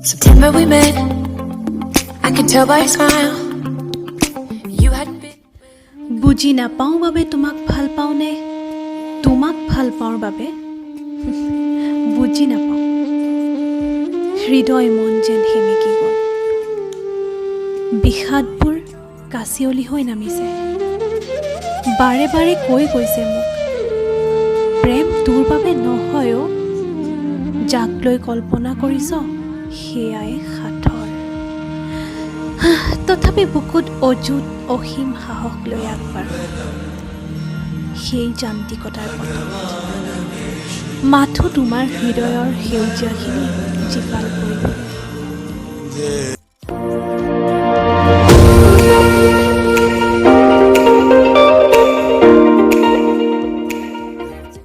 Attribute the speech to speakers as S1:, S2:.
S1: September we met. I could tell by your smile. You hadn't been.
S2: বুজি নাপাওঁ বাবে তোমাক ভাল পাওঁ নে তোমাক ভাল পাওঁৰ বাবে বুজি নাপাওঁ। হৃদয় মন যেন সেমেকি গ'ল। বিষাদবোৰ কাঁচিয়লি হৈ নামিছে। বাৰে বাৰে কৈ গৈছে মোক, প্ৰেম তোৰ বাবে নহয় অ'। যাক লৈ কল্পনা কৰিছ সেয়াই সাঁথৰ। তথাপি বুকুত অযুত অসীম সাহস লৈ আগবাঢ়ো সেই যান্ত্ৰিকতাৰ পথত, মাথো তোমাৰ হৃদয়ৰ সেউজীয়াখিনি জীপাল কৰিবলৈ।